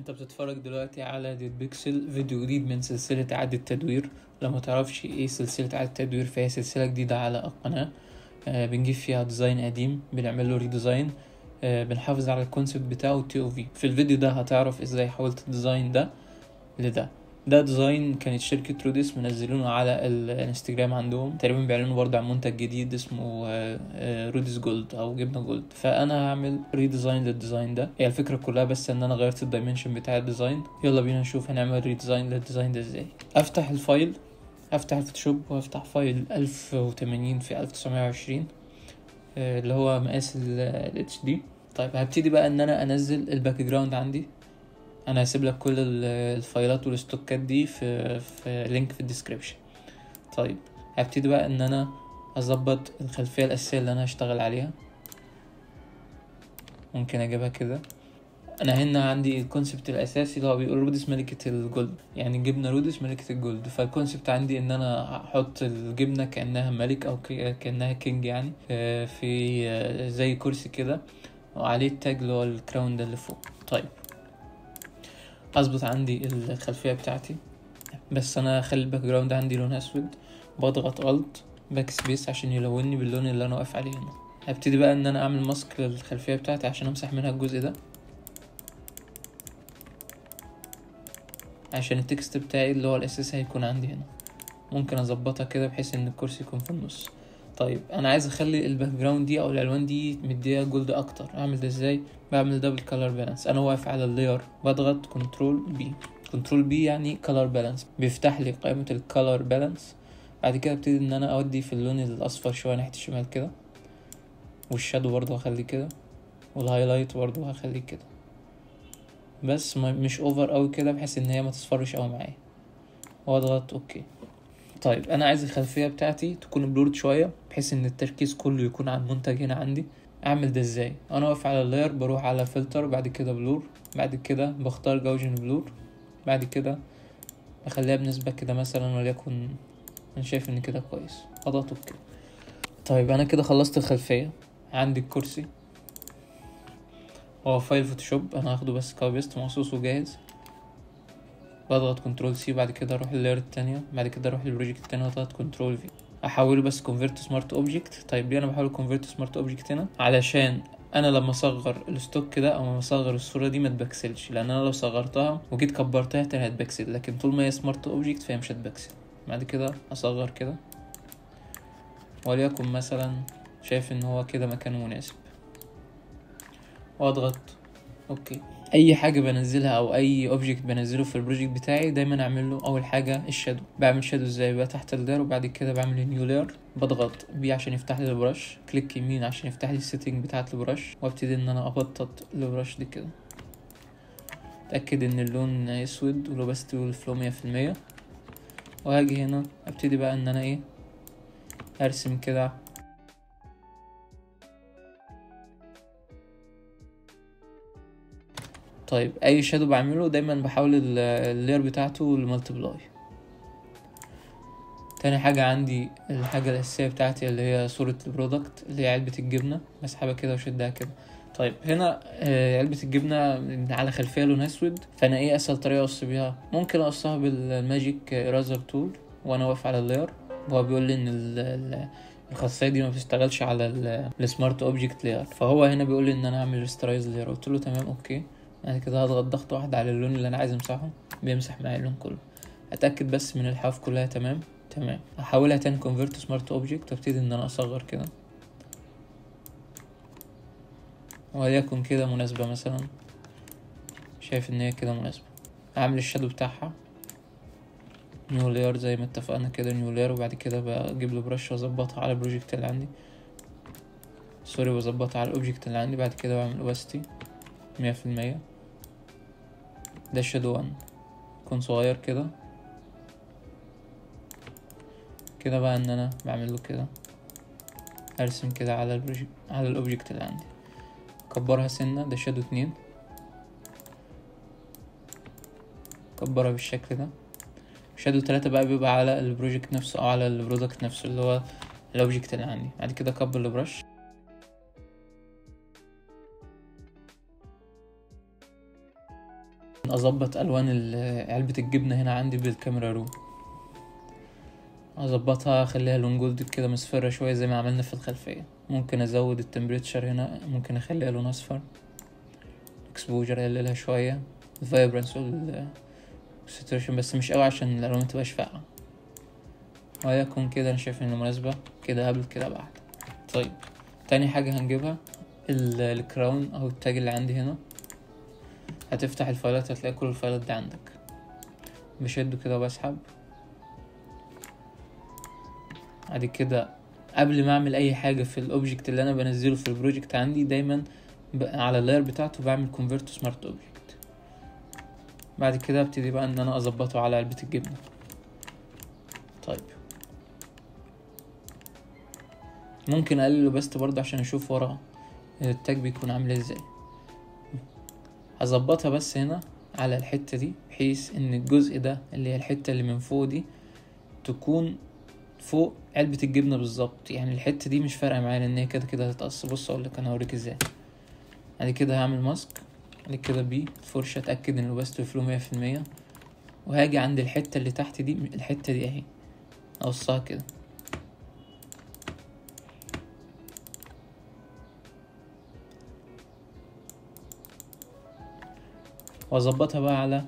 انت بتتفرج دلوقتي على ديد بيكسل، فيديو جديد من سلسلة اعادة تدوير. لو ما تعرفش ايه سلسلة اعادة تدوير فهي سلسلة جديدة على القناة، بنجيب فيها design قديم بنعمل له redesign، بنحافظ على ال concept بتاعه TOV. في الفيديو ده هتعرف ازاي حولت ال design ده لده. ده design كانت شركة رودس منزلينه على الانستجرام عندهم، تقريبا بيعلنوا برضه عن منتج جديد اسمه رودس Gold او جبنة Gold. فانا هعمل redesign لل design ده. هي الفكرة كلها بس ان انا غيرت ال dimension بتاع ال design. يلا بينا نشوف هنعمل redesign لل design ده ازاي. افتح ال file، افتح ال Photoshop وافتح file 1080 في 1920 اللي هو مقاس ال HD. طيب هبتدي بقى ان انا انزل ال background عندي. انا هسيب لك كل الفايلات والستوكات دي في link في ال description. طيب هبتدي بقى ان انا اظبط الخلفية الاساسية اللي انا هشتغل عليها. ممكن اجيبها كده. انا هنا عندي ال concept الاساسي اللي هو بيقول رودس ملكه ال gold، يعني جبنه رودس ملكه ال gold. فال concept عندي ان انا احط الجبنة كانها ملك او كانها king، يعني في زي كرسي كده وعليه التاج اللي هو ال crown ده اللي فوق. طيب اظبط عندي الخلفية بتاعتي، بس انا اخلي ال background عندي لون اسود. بضغط Alt Backspace عشان يلوني باللون اللي انا واقف عليه هنا. هبتدي بقى ان انا اعمل mask للخلفيه بتاعتي عشان امسح منها الجزء ده، عشان ال text بتاعي اللي هو الاساسي هيكون عندي هنا. ممكن اظبطها كده بحيث ان الكرسي يكون في النص. طيب انا عايز اخلي ال background دي او الالوان دي مديها gold اكتر. اعمل ده ازاي؟ بعمل double color balance. انا واقف على ال layer بضغط control B. control B يعني color balance، بيفتح لي قائمة ال color balance. بعد كده ابتدي ان انا اودي في اللون الاصفر شوية ناحية الشمال كده، وال shadow برضه هخليه كده، وال highlight برضه هخليه كده، بس مش over قوي كده بحيث ان هي ما تصفرش قوي معايا، واضغط okay. طيب انا عايز الخلفية بتاعتي تكون blurred شوية بحيث ان التركيز كله يكون على المنتج هنا عندي. اعمل ده ازاي؟ انا واقف على ال layer بروح على فلتر، بعد كده blur، بعد كده بختار Gaussian blur، بعد كده بخليها بنسبة كده مثلا، وليكن انا شايف ان كده كويس، اضغط okay. طيب انا كده خلصت الخلفية. عندي الكرسي هو file Photoshop، انا هاخده بس copy paste مقصوص وجاهز. بضغط control C، بعد كده اروح لل layer التانية، بعد كده اروح لل project التاني واضغط control V، احوله بس convert smart object. طيب ليه انا بحول convert smart object هنا؟ علشان انا لما اصغر ال stock ده او لما اصغر الصورة دي ما تبكسلش، لان انا لو صغرتها وجيت كبرتها تاني هتبكسل، لكن طول ما هي smart object فهي مش هتبكسل. بعد كده اصغر كده، وليكن مثلا شايف ان هو كده مكانه مناسب، واضغط okay. اي حاجة بنزلها او اي object بنزله في ال project بتاعي دايما اعمل له اول حاجة ال shadow. بعمل shadow ازاي؟ بقى تحت ال layer، وبعد كده بعمل new layer، بضغط B عشان يفتح لي ال brush، click يمين عشان يفتح لي ال setting بتاعه ال brush، وابتدي ان انا ابطط ال brush دي كده. اتاكد ان اللون اسود وال opacity وال flow 100%، وهاجي هنا ابتدي بقى ان انا ايه ارسم كده. طيب اي shadow بعمله دايما بحول ال layer بتاعته ل multiply. تاني حاجة عندي الحاجة الاساسية بتاعتي اللي هي صورة ال product اللي هي علبة الجبنة، بسحبها كده وشدها كده. طيب هنا علبة الجبنة على خلفية لون اسود، فانا ايه اسهل طريقة اقص بيها؟ ممكن اقصها بال magic eraser tool وانا واقف على ال layer، وهو بيقول لي ان الخاصية دي ما بتشتغلش على ال smart object layer، فهو هنا بيقول لي ان انا اعمل rasterize layer. قلت له تمام okay. بعد كده هضغط ضغطة واحدة على اللون اللي انا عايز امسحه، بيمسح معايا اللون كله. اتاكد بس من الحواف كلها تمام تمام. احولها تاني convert smart object، وابتدي ان انا اصغر كده، وليكن كده مناسبة مثلا، شايف ان هي كده مناسبة. اعمل ال shadow بتاعها new layer زي ما اتفقنا كده، new layer، وبعد كده بجيب له brush واظبطها على ال project اللي عندي، sorry بظبطها على ال object اللي عندي. بعد كده بعمل opacity 100%. ده shadow 1 يكون صغير كده كده. بقى ان انا بعمل له كده، ارسم كده على ال project على ال object اللي عندي، كبرها سنة. ده shadow 2، كبرها بالشكل ده. shadow 3 بقى بيبقى على ال project نفسه او على ال product نفسه اللي هو ال object اللي عندي. بعد كده اكبر ال brush، اظبط الوان علبة الجبنة هنا عندي بال camera raw، اظبطها اخليها لون gold كده مصفرة شوية زي ما عملنا في الخلفية. ممكن ازود ال temperature هنا، ممكن اخليها لون اصفر، exposure اقللها شوية، ال vibrance وال saturation بس مش قوي عشان الالوان متبقاش فاقعة. ويكون كده انا شايف انه مناسبة كده قبل كده بعد. طيب تاني حاجة هنجيبها ال crown او التاج اللي عندي هنا. هتفتح الفايلات هتلاقي كل الفايلات دي عندك، بشده كده وبسحب. بعد كده قبل ما اعمل اي حاجة في ال object اللي انا بنزله في ال project عندي، دايما على ال layer بتاعته بعمل convert to smart object. بعد كده ابتدي بقى ان انا اظبطه على علبة الجبنة. طيب ممكن اقلله بس برضه عشان اشوف ورا التاج بيكون عامل ازاي. هظبطها بس هنا على الحتة دي، بحيث ان الجزء ده اللي هي الحتة اللي من فوق دي تكون فوق علبة الجبنة بالظبط. يعني الحتة دي مش فارقة معايا لان هي كده كده هتتقص. بص اقول لك انا هوريك ازاي. بعد كده هعمل mask، بعد كده بي الفرشة اتأكد ان ال opacity flow 100%، وهاجي عند الحتة اللي تحت دي، الحتة دي اهي اقصها كده. واظبطها بقى على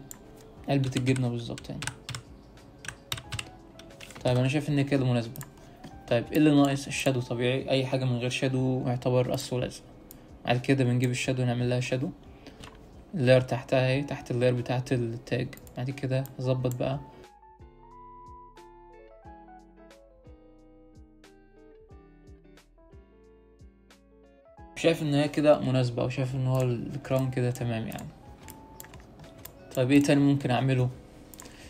علبة الجبنة بالظبط يعني. طيب انا شايف ان كده مناسبة. طيب ايه اللي ناقص؟ ال shadow طبيعي، اي حاجة من غير shadow يعتبر قص ولزق. بعد كده بنجيب ال shadow نعمل لها shadow، ال layer تحتها اهي تحت ال layer بتاعت التاج. بعد كده اظبط بقى شايف ان هي كده مناسبة، وشايف ان هو ال crown كده تمام يعني. طيب ايه تاني ممكن اعمله؟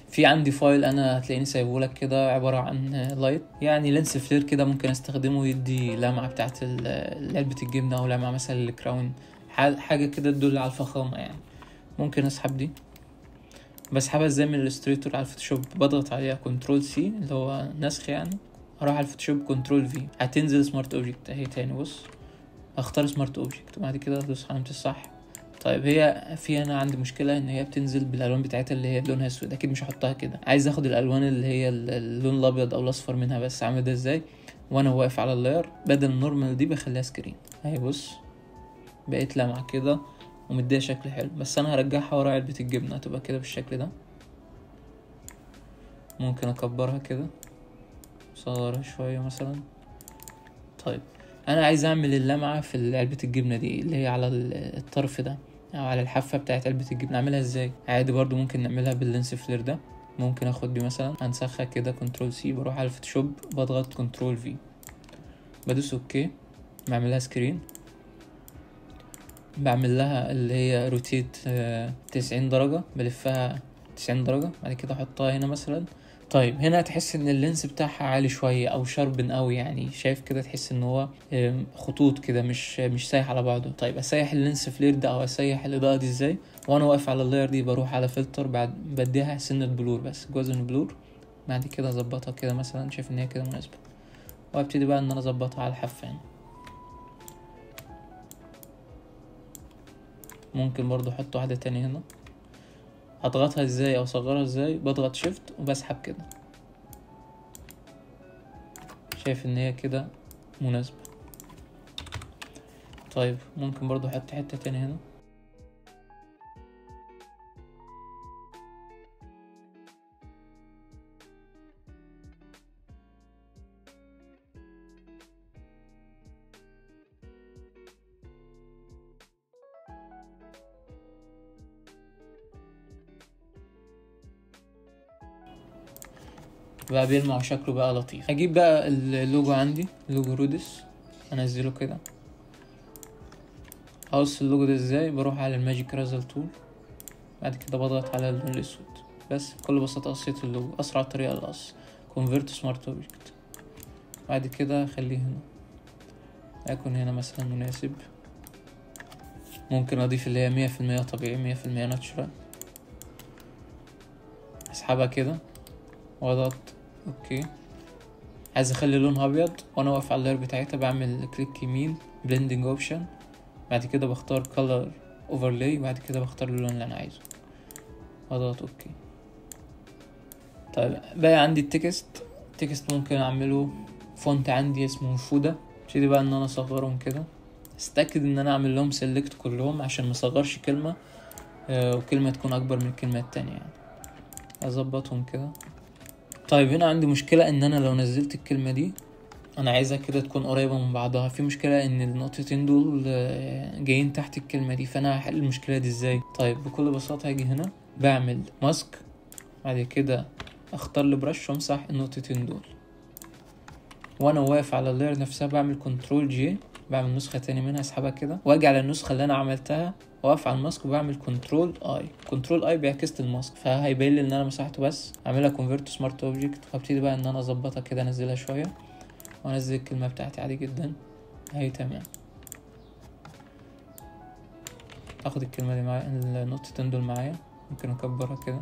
في عندي file انا هتلاقيني سايبهولك كده، عبارة عن light يعني lens flare كده، ممكن استخدمه يدي لمعة بتاعت علبة الجبنة، او لمعة مثلا لل crown، حاجة كده تدل على الفخامة يعني. ممكن اسحب دي، بسحبها ازاي من ال Illustrator على ال Photoshop؟ بضغط عليها control C اللي هو نسخ يعني، اروح على ال Photoshop control V، هتنزل smart object اهي تاني. بص اختار smart object وبعد كده ادوس علامة الصح. طيب هي في انا عندي مشكلة ان هي بتنزل بالالوان بتاعتها اللي هي لونها اسود، اكيد مش هحطها كده، عايز اخد الالوان اللي هي اللون الابيض او الاصفر منها بس. عامل ده ازاي؟ وانا واقف على ال layer بدل ال normal دي بخليها screen اهي. بص بقيت لمعة كده ومديها شكل حلو، بس انا هرجعها ورا علبة الجبنة هتبقى كده بالشكل ده. ممكن اكبرها كده، اصغرها شوية مثلا. طيب انا عايز اعمل اللمعة في علبة الجبنة دي اللي هي على الطرف ده او على الحافة بتاعت علبة الجبنة، اعملها ازاي؟ عادي برضو ممكن نعملها بال lens flare ده. ممكن اخد دي مثلا انسخها كده control C، بروح على ال Photoshop بضغط control V، بدوس okay، بعملها screen، بعمل لها اللي هي rotate 90 درجه، بلفها 90 درجه، بعد كده احطها هنا مثلا. طيب هنا تحس ان ال lens بتاعها عالي شوية او sharp قوي يعني، شايف كده تحس ان هو خطوط كده مش سايح على بعضه. طيب اسيح ال lens flare ده او اسيح الاضاءة دي ازاي؟ وانا واقف على ال layer دي بروح على فلتر، بعد بديها سنة blur بس، Gaussian blur، بعد كده اظبطها كده مثلا، شايف ان هي كده مناسبة، وابتدي بقى ان انا اظبطها على الحافة هنا. ممكن برضو احط واحدة تانية هنا. اضغطها ازاي او اصغرها ازاي؟ بضغط shift وبسحب كده، شايف ان هي كده مناسبة. طيب ممكن برضو احط حتة تانية هنا. بقى بيلمع شكله بقى لطيف. اجيب بقى اللوجو عندي، لوجو رودس، انزله كده. اقص اللوجو ده ازاي؟ بروح على ال magic eraser tool، بعد كده بضغط على اللون الاسود، بس بكل بساطة قصيت اللوجو. اسرع طريقه للقص convert smart object. بعد كده اخليه هنا، يكون هنا مثلا مناسب. ممكن اضيف اللي هي 100% طبيعي، 100% natural، اسحبها كده واضغط okay. عايز اخلي لونها ابيض، وانا واقف على ال layer بتاعتها بعمل click يمين blending option، بعد كده بختار color overlay، بعد كده بختار اللون اللي انا عايزه. واضغط okay. طيب باقي عندي ال text. ال text ممكن اعمله font عندي اسمه فودا. ابتدي بقى ان انا اصغرهم كده، استأكد ان انا اعمل لهم select كلهم عشان ما اصغرش كلمة وكلمة تكون اكبر من الكلمة التانية يعني. اظبطهم كده. طيب هنا عندي مشكلة ان انا لو نزلت الكلمة دي انا عايزها كده تكون قريبة من بعضها، في مشكلة ان النقطتين دول جايين تحت الكلمة دي، فانا هحل المشكلة دي ازاي؟ طيب بكل بساطة هاجي هنا بعمل mask، بعد كده اختار ال brush وامسح النقطتين دول، وانا واقف على ال layer نفسها بعمل control J، بعمل نسخة تاني منها اسحبها كده، واجي على النسخة اللي انا عملتها واقف على ال mask وبعمل control I. control I بيعكس ال mask، فهيبين لي ان انا مسحته، بس اعملها convert to smart object، وابتدي بقى ان انا اظبطها كده، انزلها شوية وانزل الكلمة بتاعتي عادي جدا اهي. تمام، اخد الكلمة دي معايا، النقطتين دول معايا، ممكن اكبرها كده.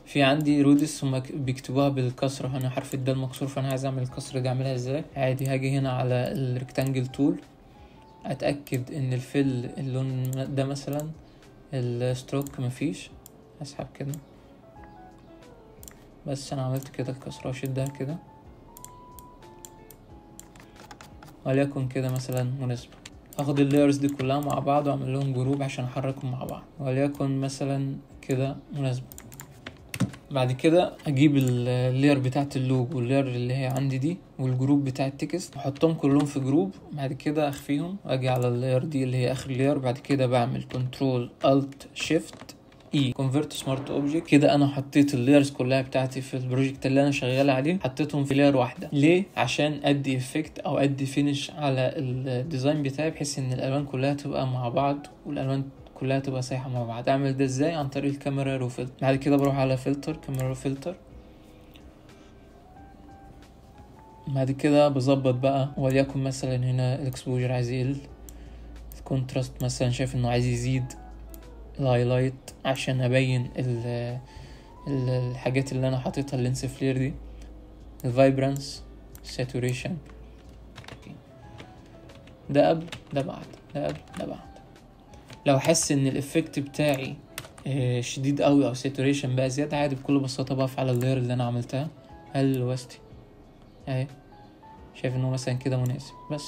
في عندي رودس هما بيكتبوها بالكسرة، انا حرف الدال مكسور، فانا عايز اعمل الكسرة دي، اعملها ازاي؟ عادي هاجي هنا على ال rectangle tool، اتاكد ان ال fill اللون ده مثلا، ال stroke مفيش، اسحب كده، بس انا عملت كده الكسرة واشدها كده، وليكن كده مثلا مناسبة. اخد ال layers دي كلها مع بعض واعمل لهم group عشان احركهم مع بعض، وليكن مثلا كده مناسبة. بعد كده اجيب ال layer بتاعت ال logo وال layer اللي هي عندي دي وال group بتاع ال text، واحطهم كلهم في group. بعد كده اخفيهم واجي على ال layer دي اللي هي اخر layer، بعد كده بعمل control alt shift E convert smart object. كده انا حطيت ال layers كلها بتاعتي في ال project اللي انا شغال عليه، حطيتهم في layer واحدة. ليه؟ عشان ادي effect او ادي finish على ال design بتاعي، بحيث ان الالوان كلها تبقى مع بعض والالوان كلها تبقى سايحه مع بعض. اعمل ده ازاي؟ عن طريق ال camera raw filter. بعد كده بروح على filter، camera raw filter، بعد كده بظبط بقى، وليكن مثلا هنا ال exposure عايز يقل، ال contrast مثلا شايف انه عايز يزيد، ال highlight عشان ابين الحاجات اللي انا حاططها، ال lens flare دي، ال vibrance، ال saturation. ده قبل، ده بعد، ده قبل، ده بعد. لو حس ان ال effect بتاعي شديد قوي او saturation بقى زيادة، عادي بكل بساطة بقف على ال layer اللي انا عملتها، هل opacity اهي، شايف انه مثلا كده مناسب بس،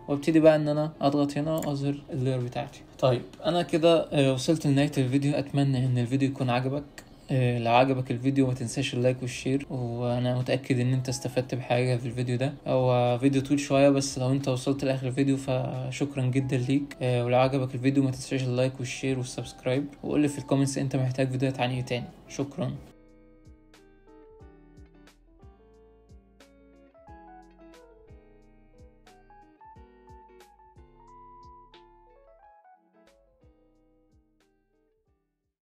وابتدي بقى ان انا اضغط هنا واظهر ال layer بتاعتي. طيب انا كده وصلت لنهاية الفيديو، اتمنى ان الفيديو يكون عجبك. لو عجبك الفيديو ما تنساش ال like وال share، وانا متاكد ان انت استفدت بحاجة في الفيديو ده. هو فيديو طويل شوية، بس لو انت وصلت لاخر الفيديو فشكرا جدا ليك. ولو عجبك الفيديو ما تنساش ال like وال share وال subscribe، وقول لي في ال comments انت محتاج فيديوهات عن ايه تاني. شكرا.